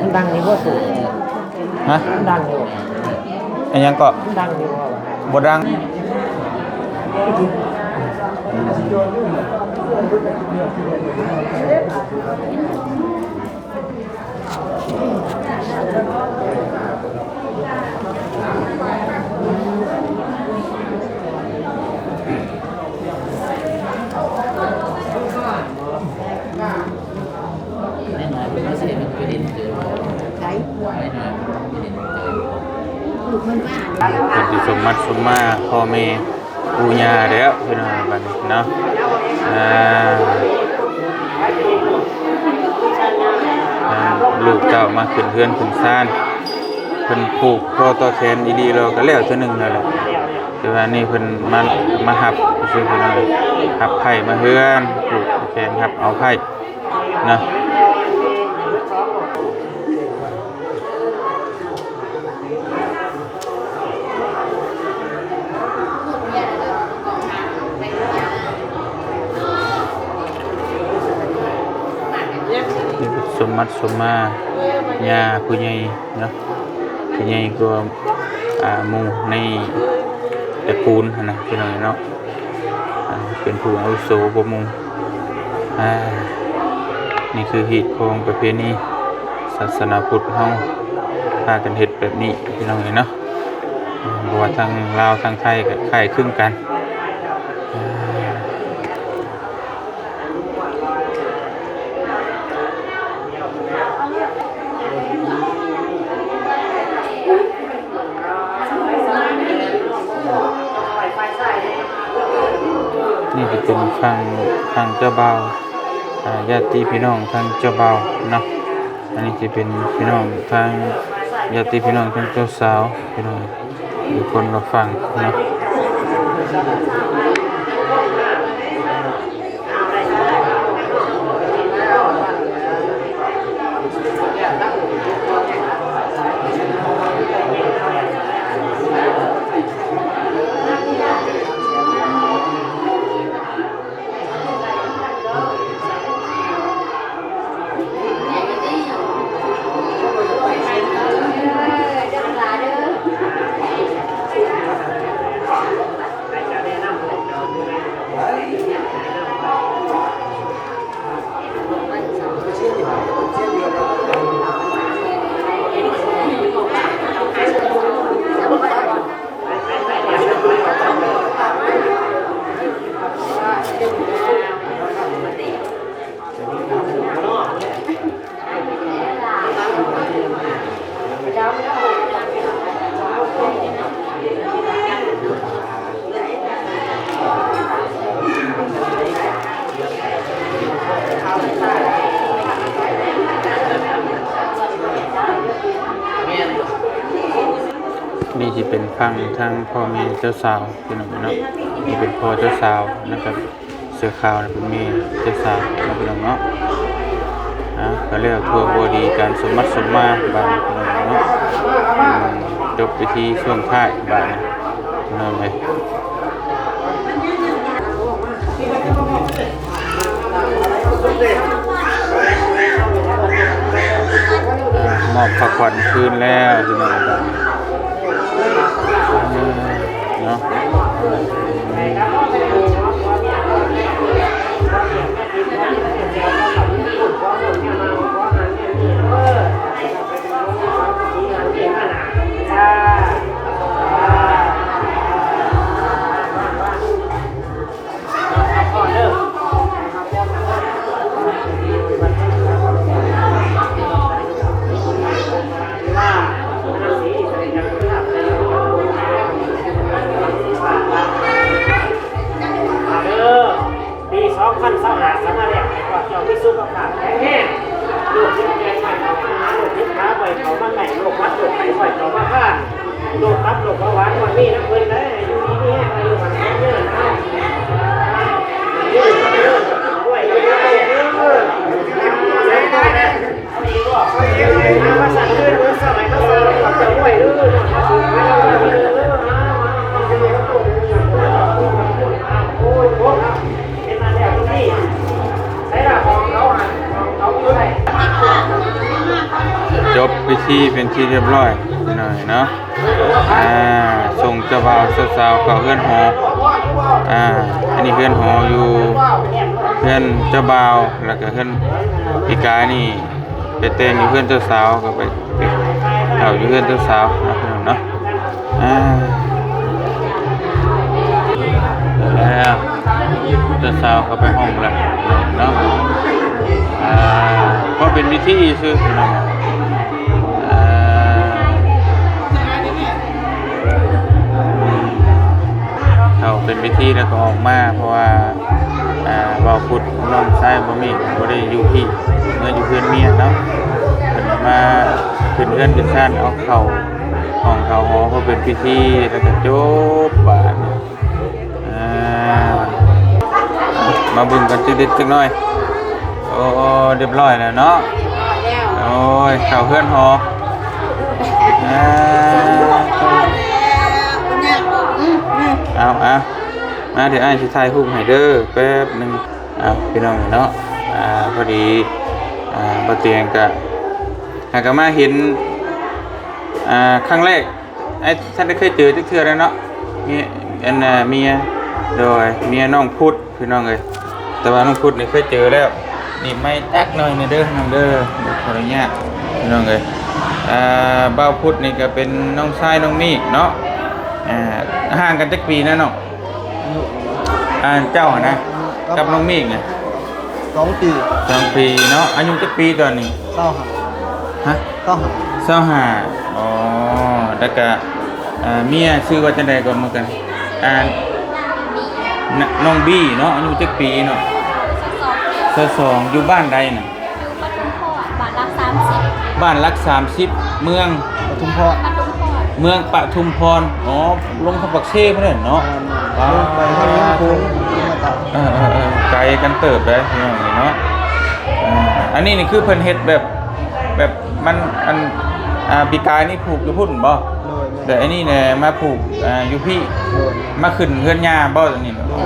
ມັນດັງຢູ່ບໍ່ສູ? ຮະ? ມັນດັງຢູ່ບໍ່? ອີຫຍັງເກາະ? ມັນດັງຢູ່ບໍ່? ບໍ່ດັງ. ເປັນທີ່ສົມໝັ້ນສົມມາພໍ່ແມ່ ປູ່ຍ່າແລ້ວພີ່ນ້ອງ ບັດນີ້ເນາະ ອ່າ ອ່າ ລູກເຕົ້າມາຂຶ້ນເຮືອນຂຶ້ນຊານ ເພິ່ນຜູກຄໍຕໍ່ແຂນອີ່ຫຼີແລ້ວ ກໍແລ້ວເທື່ອໜຶ່ງແລ້ວແຫຼະ ແຕ່ວ່ານີ້ເພິ່ນມາ ມາຮັບຊື່ໆ ພີ່ນ້ອງ ຮັບໄພ້ມາເຮືອນ ຜູກແຂນຮັບເອົາໄພ້ ນະ ສົມໝັ້ນສົມມາ ຍ່າຜູ້ໃຫຍ່ ເນາະ ຜູ້ໃຫຍ່ກວ່າ ອ່າ ໝູ່ໃນຕະກູນຫັ້ນນະ ພີ່ນ້ອງເນາະ ອ່າ ເປັນຜູ້ອາວຸໂສກວ່າໝູ່ ອ່າ ນີ້ຄືຮີດຄອງປະເພນີສາສະໜາພຸດເຮົາ ພາກັນເຮັດແບບນີ້ ພີ່ນ້ອງເອີຍເນາະ ບໍ່ວ່າທາງລາວທາງໄທກໍຄ້າຍຄືກັນ. ນີ້ຈະເປັນຝັ່ງ ຝັ່ງເຈົ້າບ່າວ ອ່າ ຍາດຕິພີ່ນ້ອງທາງເຈົ້າບ່າວເນາະ ອັນນີ້ຈະເປັນພີ່ນ້ອງທາງ ຍາດຕິພີ່ນ້ອງທາງເຈົ້າສາວ ພີ່ນ້ອງ ຢູ່ຄົນລະຝັ່ງເນາະ. ໃຫ້ເຈົ້າແນະນຳ ນີ້ຊິເປັນຝັ່ງທາງພໍ່ແມ່ເຈົ້າສາວພີ່ນ້ອງເນາະ. ນີ້ເປັນພໍ່ເຈົ້າສາວ ແລ້ວກໍເສື້ອຂາວນີ້ເປັນແມ່ເຈົ້າສາວເນາະພີ່ນ້ອງເນາະ. ອ່າ ກໍແລ້ວທົ່ວບົວດີການສົມໝັດສົມມາບາດນີ້ພີ່ນ້ອງເນາະ. ຈົບພິທີຊ່ວງທ້າຍບາດນີ້ພີ່ນ້ອງເອີຍ. ມອບຂອງຂວັນຄືນແລ້ວພີ່ນ້ອງ ເນາະ. ເດີ ປີສອງພັນຊາວຫ້າ ເຂົ້າມາແລ້ວ ໃຫ້ພວກເຈົ້າມີສຸຂະພາບແຂງແຮງ ໂລກເຈັບແກ່ໄຂ້ເຂົ້າມາຫາ ໂລກເຈັບຂາບໍ່ໃຫ້ເຂົ້າມາໃກ້ ໂລກຫວັດໂລກໄຂ້ບໍ່ໃຫ້ເຂົ້າມາພານ ໂລກຕັບໂລກເບົາຫວານບໍ່ມີນຳເພິ່ນເດີ ຢູ່ດີມີແຮງ ອາຍຸໝັ້ນຂວັນຍືນ ເອົາ ເດີ ເດີ ເດີ ເດີ. ຈົບພິທີເປັນທີ່ຮຽບຮ້ອຍໜ້ອຍເນາະ. ອ່າ ສົ່ງເຈົ້າບ່າວເຈົ້າສາວເຂົ້າເຮືອນຫໍ. ອ່າ ອັນນີ້ເຮືອນຫໍຢູ່ເຮືອນເຈົ້າບ່າວ ແລ້ວກະເຮືອນ ປີກາຍນີ້ໄປແຕ່ງຢູ່ເຮືອນເຈົ້າສາວ ກໍໄປ ໄປເຂົ້າຢູ່ເຮືອນເຈົ້າສາວເນາະ ພີ່ນ້ອງເນາະ. ອ່າ ແລ້ວເຈົ້າສາວເຂົ້າໄປຫ້ອງແລ້ວເນາະ. ອ່າ ກໍເປັນພິທີຊື່ພີ່ນ້ອງ. ອ່າ ເຂົ້າເປັນພິທີແລ້ວກໍອອກມາ ເພາະວ່າ ອ່າ ບ່າວພຸດນ້ອງຊາຍບ່າວມີບໍ່ໄດ້ຢູ່ພີ້ ເມືອຢູ່ເຮືອນເມຍເນາະ. ເພິ່ນມາຂຶ້ນເຮືອນຂຶ້ນຊານ ເອົາເຂົ້າຫ້ອງເຂົ້າຫໍ ເພາະເປັນພິທີແລ້ວກໍຈົບບາດນີ້. ອ່າ ມາເບິ່ງກັນຈັກເລັກຈັກນ້ອຍ. ໂອ້ ຮຽບຮ້ອຍແລ້ວເນາະ. ໂອ້ຍ ເຂົ້າເຮືອນຫໍ. ອ່າ ເອົາ ເອົາ ມາ ດຽວອ້າຍຊິຖ່າຍຮູບໃຫ້ເດີ ແປັບໜຶ່ງ. ເອົາ ພີ່ນ້ອງເນາະ. ອ່າ ພໍດີ ອ່າ ບ່າວຕຽງກະ ຫາກະມາເຫັນ ອ່າ ຄັ້ງແລກ ອ້າຍທັນໄດ້ເຄີຍເຈີຈັກເທື່ອແລ້ວເນາະ. ເມຍ ອັນ ເມຍ ໂດຍ ເມຍນ້ອງພຸດ ພີ່ນ້ອງເອີຍ. ແຕ່ວ່ານ້ອງພຸດນີ້ເຄີຍເຈີແລ້ວ. ໜີບໄມຈັກໜ້ອຍໜຶ່ງເດີນ້ອງເດີ ຂໍອະນຸຍາດ ພີ່ນ້ອງເອີຍ. ອ່າ ບ່າວພຸດນີ້ກໍເປັນນ້ອງຊາຍນ້ອງມີກເນາະ. ອ່າ ຫ່າງກັນຈັກປີນະນ້ອງ? ອາ ເຈົ້າຫັ້ນນະ ກັບນ້ອງມີກນະ ສອງປີ ສອງປີເນາະ. ອາຍຸຈັກປີຕອນນີ້? ຊາວຫ້າ ຮະ? ຊາວຫ້າ ຊາວຫ້າ. ອໍ ແລ້ວກະ ອ່າ ເມຍຊື່ວ່າຈັ່ງໃດກໍເໝືອນກັນ? ອ່າ ນ- ນ້ອງບີເນາະ. ອາຍຸຈັກປີເນາະ? ຊາວສອງ ຢູ່ບ້ານໃດນະ? ຢູ່ປະທຸມພອນ ບ້ານຫຼັກສາມສິບ ບ້ານຫຼັກສາມສິບ ເມືອງປະທຸມພອນ ປະທຸມພອນ ເມືອງປະທຸມພອນ. ອໍ ລົງທາງປາກເຊພຸ້ນແຫຼະເນາະ. ແມ່ນໆ ປາ ລົງໄປຮອດເມືອງໂຂງ ເອີໆໆ ໄກກັນເຕີບເດ້ພີ່ນ້ອງເນາະ. ອ່າ ອັນນີ້ນີ້ຄືເພິ່ນເຮັດແບບ ແບບມັນ ອັນ ອ່າ ປີກາຍນີ້ຜູກຢູ່ພຸ້ນບໍ່? ໂດຍ ແມ່ນ ແຕ່ອັນນີ້ແຫຼະມາຜູກ ອ່າ ຢູ່ພີ້ ໂດຍ ມາຂຶ້ນເຮືອນຍ່າບໍ່ ອັນນີ້? ໂດຍ ອໍ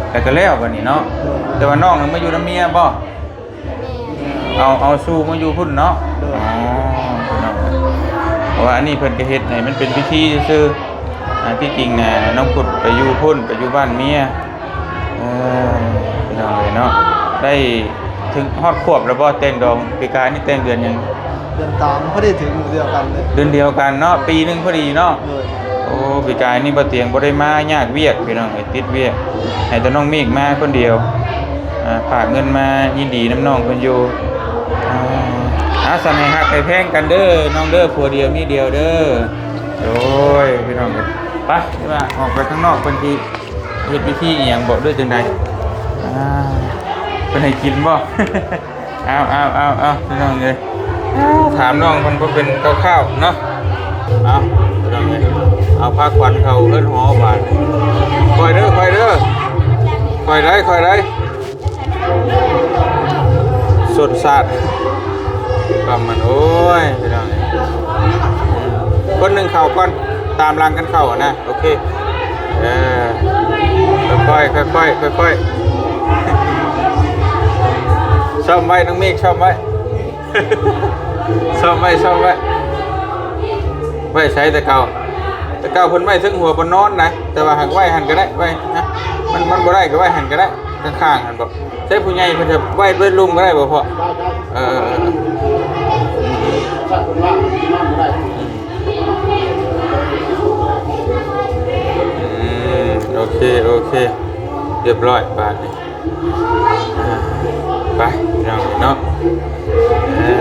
ແຕ່ກໍແລ້ວບັດນີ້ເນາະ. ໂດຍ ແຕ່ວ່ານ້ອງນີ້ມາຢູ່ນຳເມຍບໍ່? ເອົາ ເອົາສູ່ມາຢູ່ພຸ້ນເນາະ. ໂດຍ ອໍ ເນາະ ເພາະວ່າອັນນີ້ເພິ່ນກໍເຮັດໃຫ້ມັນເປັນພິທີຊື່ໆ. ອ່າ ທີ່ຈິງນະ ນ້ອງພຸດໄປຢູ່ພຸ້ນ ໄປຢູ່ບ້ານເມຍ. ເອີ ພີ່ນ້ອງເອີຍເນາະ ໄດ້ເຖິງຮອດຂວບແລ້ວບໍ່? ແຕ່ງດອງ ປີກາຍນີ້ແຕ່ງເດືອນຫຍັງ? ເດືອນສາມ ພໍດີເຖິງເດືອນດຽວກັນເລີຍ. ເດືອນດຽວກັນເນາະ ປີໜຶ່ງພໍດີເນາະ. ໂດຍ ໂອ້ ປີກາຍນີ້ບໍ່ຕຽງບໍ່ໄດ້ມາ ຍາກວຽກພີ່ນ້ອງເອີຍ ຕິດວຽກ ໃຫ້ແຕ່ນ້ອງມີກມາຄົນດຽວ. ອ່າ ຝາກເງິນມາ ຍິນດີນຳນ້ອງເພິ່ນຢູ່. ອ່າ ອ່າ ຊັ້ນໃຫ້ຮັກໃຫ້ແພງກັນເດີນ້ອງເດີ ຜົວດຽວເມຍດຽວເດີ. ໂດຍ ພີ່ນ້ອງເອີຍ ໄປ ວ່າອອກໄປຂ້າງນອກ ເພິ່ນຊິເຮັດພິທີອີ່ຫຍັງບໍ ຫຼືຈັ່ງໃດ? ອ່າ ເພິ່ນໃຫ້ກິນບໍ? ເອົາໆໆໆ ພີ່ນ້ອງເອີຍ ຖາມນ້ອງເພິ່ນພໍເປັນຄ່າວໆເນາະ. ເອົາ ພີ່ນ້ອງເອີຍ ເອົາພາຂວັນເຂົ້າເຮືອນຫໍບາດ. ຄ່ອຍເດີ ຄ່ອຍເດີ ຄ່ອຍໄດ໋ ຄ່ອຍໄດ໋. ສົດສາດ ປາມັນ ໂອ້ຍ ພີ່ນ້ອງເອີຍ ຄົນໜຶ່ງເຂົ້າກ່ອນ ຕາມຫຼັງກັນເຂົ້ານະ. ໂອເຄ ເອີ ຄ່ອຍໆ ຄ່ອຍໆ ຄ່ອຍໆ ຊ້ອມໄວ້ ນ້ອງເມກ ຊ້ອມໄວ້ ຊ້ອມໄວ້ ຊ້ອມໄວ້. ໄວ້ໃສແຕ່ເກົ່າ? ແຕ່ເກົ່າເພິ່ນໄວ້ເທິງຫົວບ່ອນນອນນະ ແຕ່ວ່າຫາກໄວ້ຫັ້ນກໍໄດ້ ໄວ້ນະ ມັນ ມັນບໍ່ໄດ້ກໍໄວ້ຫັ້ນກໍໄດ້ ຂ້າງໆ ຫັ້ນບໍ? ໃຊ້ຜູ້ໃຫຍ່ເພິ່ນຈະໄວ້ ໄວ້ລຸ່ມກໍໄດ້ບໍ່ພໍ່? ໄດ້ ໄດ້ ເອີ ເອີ ເອີ ອືມ ອືມ ໂອເຄ ໂອເຄ ຮຽບຮ້ອຍບາດນີ້. ອ່າ ໄປ ພີ່ນ້ອງເນາະ ເອີ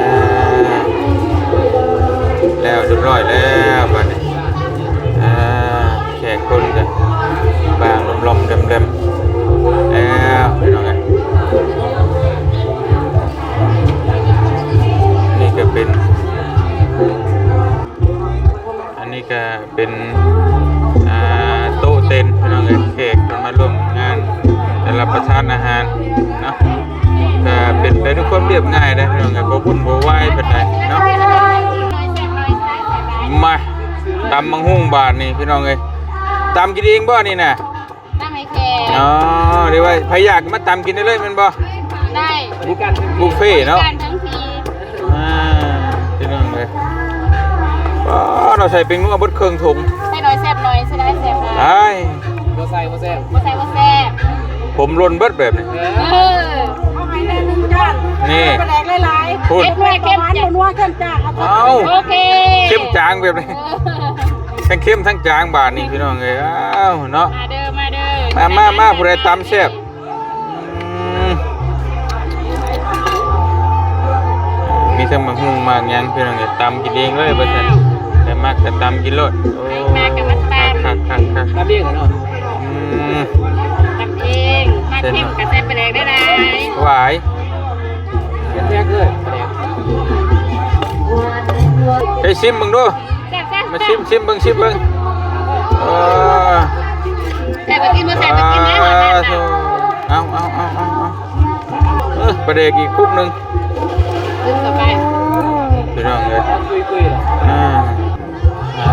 ແລ້ວ ຮຽບຮ້ອຍແລ້ວບາດນີ້. ອ່າ ແຂກຄົນກໍບາງລົມໆ ແລມໆ ແລ້ວ ພີ່ນ້ອງເອີຍ. ນີ້ກໍເປັນ ອັນນີ້ກໍເປັນ ອ່າ ໂຕະເຕັນ ພີ່ນ້ອງເອີຍ ແຂກເພິ່ນມາຮ່ວມງານ ໄດ້ຮັບປະທານອາຫານເນາະ ກໍເປັນໄປດ້ວຍຄວາມລຽບງ່າຍເດ້ ພີ່ນ້ອງເອີຍ ບໍ່ວຸ່ນບໍ່ວາຍປານໃດເນາະ. ມາ ຕຳບັກຫຸ່ງບາດນີ້ ພີ່ນ້ອງເອີຍ ຕຳກິນເອງບໍ່ນີ້ນະ? ຕຳໃຫ້ແຂກ ອໍ ຫຼືວ່າໃຜຢາກມາຕຳກິນໄດ້ເລີຍແມ່ນບໍ່? ໄດ້ ບຸບ ບຸບເຟເນາະ ບລິການທັງທີ. ອ່າ ພີ່ນ້ອງເອີຍ ອໍ ເຮົາໃສ່ແປ້ງນົວເບິດເຄິ່ງຖົງ ໃສ່ໜ້ອຍແຊບໜ້ອຍ ໃສ່ຫຼາຍແຊບຫຼາຍ ໄດ້ ບໍ່ໃສ່ບໍ່ແຊບ ບໍ່ໃສ່ບໍ່ແຊບ ຜົມຫຼົ່ນເບິດແບບນີ້ ເອີ ເອີ ເອົາໃຫ້ແດ່ໜຶ່ງຈານ ນີ້ ປາແດກຫຼາຍໆ ພຸ້ນ ເຜັດໜ້ອຍເຄັມຈາງ ບໍ່ນົວເຄັມຈາງ ເອົາ ໂອເຄ ເຄັມຈາງແບບນີ້ ເອີ ທັງເຄັມທັງຈາງບາດນີ້ ພີ່ນ້ອງເອີຍ ອ້າວເນາະ ມາເດີ ມາເດີ ມາ ມາ ມາ ຜູ້ໃດຕຳແຊບ? ອືມ ມີທັງໝາກຫຸ່ງໝາກຫຍັງ ພີ່ນ້ອງເອີຍ ຕຳກິນເອງເລີຍວ່າຊັ້ນ ໃຜມັກກໍຕຳກິນໂລດ. ໂອ້ ມາກໍມາຕຳ ຄັກໆໆໆ ຕຳເອງເນາະ ອືມ ຕຳເອງ ມັກເຄັມກໍໃສ່ປາແດກໄດ້ຫຼາຍ ຫວາຍ ເຄັມແທ້ເລີຍປາແດກ ໄປຊິມເບິ່ງດູ. ແຊບໆ ມາຊິມ ຊິມເບິ່ງ ຊິມເບິ່ງ ເອີ ແຊບບໍ່ກິນ ບໍ່ແຊບບໍ່ກິນນະ ອ່າ ເອົາ ເອົາ ເອົາ ເອົາ ເອີ ປາແດກອີກປຸກໜຶ່ງ ຕື່ມເຂົ້າໄປ ພີ່ນ້ອງເອີຍ ອ່າ ອ່າ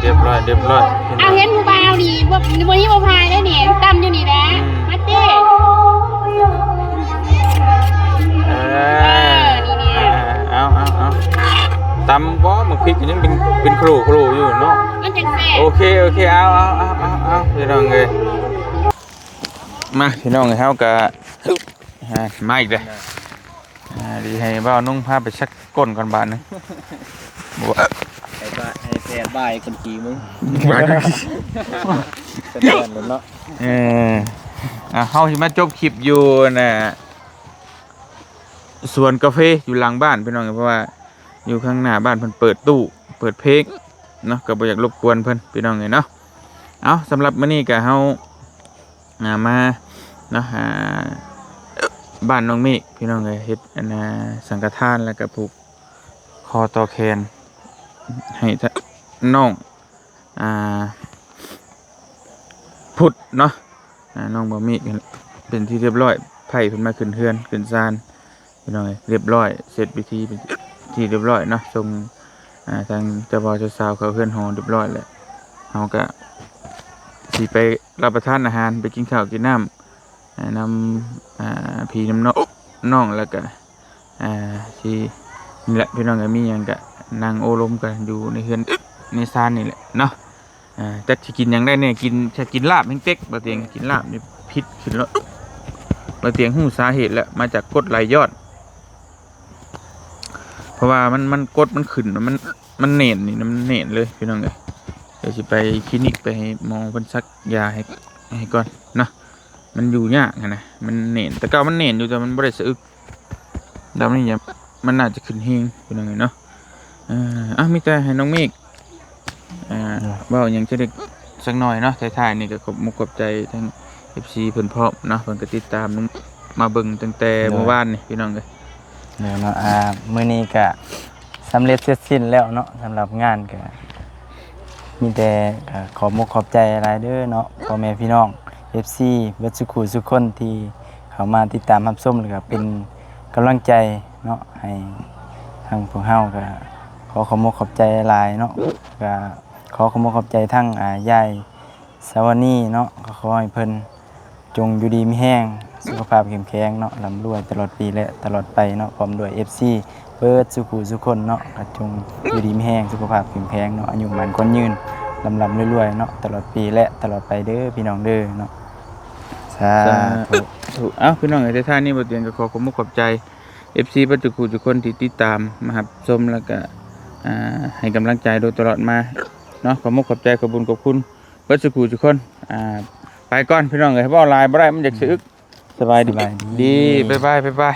ຮຽບຮ້ອຍ ຮຽບຮ້ອຍ ອ້າວ ເຫັນຜູ້ບ່າວນີ້ ບໍ່ ບໍ່ຫິວບໍ່ພາຍເດ້ນີ້ ຕຳຢູ່ນີ້ແຫຼະ ອືມ ມາຕິ ເອີ ເອີ ນີ້ໆ ອ່າ ເອົາ ເອົາ ເອົາ ຕຳບໍ່ ໝາກພິກກໍຍັງເປັນ ເປັນໂຄລໂຄລຢູ່ເນາະ ມັນຈັ່ງແຊບ ໂອເຄ ໂອເຄ ເອົາ ເອົາ ເອົາ ເອົາ ພີ່ນ້ອງເອີຍ ມາ ພີ່ນ້ອງເອີຍ ເຮົາກໍ ອ່າ ມາອີກແລ້ວ ອ່າ ດຽວໃຫ້ບ່າວນຸ່ງພາໄປຊັກກົ້ນກ່ອນບາດໜຶ່ງ ບໍ່ ໃຫ້ບາດ ໃຫ້ແພດບາຍກົ້ນຂີ້ມຶງ ເປັນແບບນັ້ນເນາະ ເອີ ອ່າ ເຮົາຊິມາຈົບຄລິບຢູ່ ອັນນ່າ ສວນກາເຟຢູ່ຫຼັງບ້ານ ພີ່ນ້ອງ ເພາະວ່າຢູ່ຂ້າງໜ້າບ້ານເພິ່ນເປີດຕູ້ເປີດເພງເນາະ ກໍບໍ່ຢາກລົບກວນເພິ່ນ ພີ່ນ້ອງເອີຍເນາະ. ເອົາ ສຳລັບມື້ນີ້ກໍເຮົາ ອ່າ ມາເນາະ ອ່າ ບ້ານນ້ອງເມກ ພີ່ນ້ອງເອີຍ ເຮັດ ອັນນ່າ ສັງຄະທານ ແລ້ວກໍຜູກຄໍຕໍ່ແຂນໃຫ້ ທ- ນ້ອງ ອ່າ ພຸດເນາະ ອ່າ ນ້ອງບໍ່ມີ ເປັນທີ່ຮຽບຮ້ອຍ ໃພ້ເພິ່ນມາຂຶ້ນເຮືອນຂຶ້ນຊານ ພີ່ນ້ອງເອີຍ ຮຽບຮ້ອຍ ເສັດພິທີເປັນທີ່ຮຽບຮ້ອຍເນາະ ສົ່ງ ອ່າ ທາງເຈົ້າບ່າວເຈົ້າສາວເຂົ້າເຮືອນຫໍຮຽບຮ້ອຍແລ້ວ ເຮົາກະຊິໄປ ຮັບປະທານອາຫານ ໄປກິນເຂົ້າກິນນ້ຳ ນຳ ອ່າ ພີ່ນຳນ້ອງ ນ້ອງ ແລ້ວກະ ອ່າ ຊິ ນີ້ແຫຼະ ພີ່ນ້ອງ ກໍມີຫຍັງກະນັ່ງໂອ້ລົມກັນຢູ່ໃນເຮືອນໃນຊານນີ້ແຫຼະເນາະ. ອ່າ ຈັກຊິກິນຫຍັງໄດ້ແດ່ ກິນ ຖ້າກິນລາບແຮ່ງເຕັກ ບ່າວຕຽງ ກິນລາບນີ້ພິດຂຶ້ນແລ້ວ ບ່າວຕຽງຮູ້ສາເຫດແລ້ວ ມາຈາກກົດໄຫຼຍ້ອນ ເພາະວ່າມັນ ມັນກົດມັນຂຶ້ນ ມັນ ມັນແໜ້ນນີ້ ມັນແໜ້ນເລີຍ ພີ່ນ້ອງເອີຍ. ດຽວຊິໄປຄລີນິກ ໄປໃຫ້ໝໍເພິ່ນສັກຢາໃຫ້ ໃຫ້ກ່ອນເນາະ ມັນຢູ່ຍາກຫັ້ນນະ ມັນແໜ້ນ ແຕ່ເກົ່າມັນແໜ້ນຢູ່ ແຕ່ມັນບໍ່ໄດ້ສະອຶກ ດຳນີ້ ມັນໜ້າຈະຂຶ້ນແຮງ ພີ່ນ້ອງເອີຍເນາະ. ເອີ ອ່ະ ມີແຕ່ໃຫ້ນ້ອງເມກ ອ່າ ເວົ້າຫຍັງຈັກເລັກຈັກໜ້ອຍເນາະ ທ້າຍໆນີ້ກໍຂອບມຸກຂອບໃຈທັງ ເອັຟຊີ ເພິ່ນພ້ອມເນາະ ເພິ່ນກໍຕິດຕາມມາເບິ່ງຕັ້ງແຕ່ ໂດຍ ມື້ວານນີ້ ພີ່ນ້ອງເອີຍ. ໂດຍເນາະ ອ່າ ມື້ນີ້ກະສຳເລັດເສັດສິ້ນແລ້ວເນາະ ສຳລັບງານກະ ມີແຕ່ກໍຂອບມຸກຂອບໃຈຫຼາຍເດີເນາະ ພໍ່ແມ່ພີ່ນ້ອງ ເອັຟຊີ ເບິດສູ່ຄູ່ສູ່ຄົນທີ່ເຂົ້າມາຕິດຕາມຮັບຊົມ ແລ້ວກໍເປັນກຳລັງໃຈເນາະ ໃຫ້ທາງພວກເຮົາ ກໍຂໍຂອບມຸກຂອບໃຈຫຼາຍເນາະ ກໍຂໍຂອບມຸກຂອບໃຈທາງ ອາ ຍາຍ ສາວະນີເນາະ ກໍຂໍໃຫ້ເພິ່ນຈົ່ງຢູ່ດີມີແຮງ ສຸຂະພາບເຂັ້ມແຂງເນາະ ລ່ຳລວຍຕະຫຼອດປີ ແລະ ຕະຫຼອດໄປເນາະ ພ້ອມດ້ວຍ ເອັຟຊີ ເບິດສູ່ຄູ່ສູ່ຄົນເນາະ ກໍຈົ່ງຢູ່ດີມີແຮງ ສຸຂະພາບເຂັ້ມແຂງເນາະ ອາຍຸໝັ້ນຂວັນຍືນ ລ່ຳໆລວຍໆເນາະ ຕະຫຼອດປີ ແລະ ຕະຫຼອດໄປເດີພີ່ນ້ອງເດີເນາະ ສາທຸ. ເອົ້າ ພີ່ນ້ອງເອີຍ ທ້າຍນີ້ບໍ່ຕຽງກໍຂໍຂອບມຸກຂອບໃຈ ເອັຟຊີ ເບິດສູ່ຄູ່ສູ່ຄົນທີ່ຕິດຕາມມາຮັບຊົມ ແລ້ວກໍ ອາ ໃຫ້ກຳລັງໃຈໂດຍຕະຫຼອດມາເນາະ ຂອບມຸກຂອບໃຈ ຂອບບຸນຂອບຄຸນ ເບິດສູ່ຄູ່ສູ່ຄົນ ອາ ໄປກ່ອນພີ່ນ້ອງເອີຍ ເວົ້າຫຼາຍບໍ່ໄດ້ ມັນຢາກສະອຶກ. ສະບາຍດີ ສະບາຍດີ ບາຍບາຍ ບາຍບາຍ.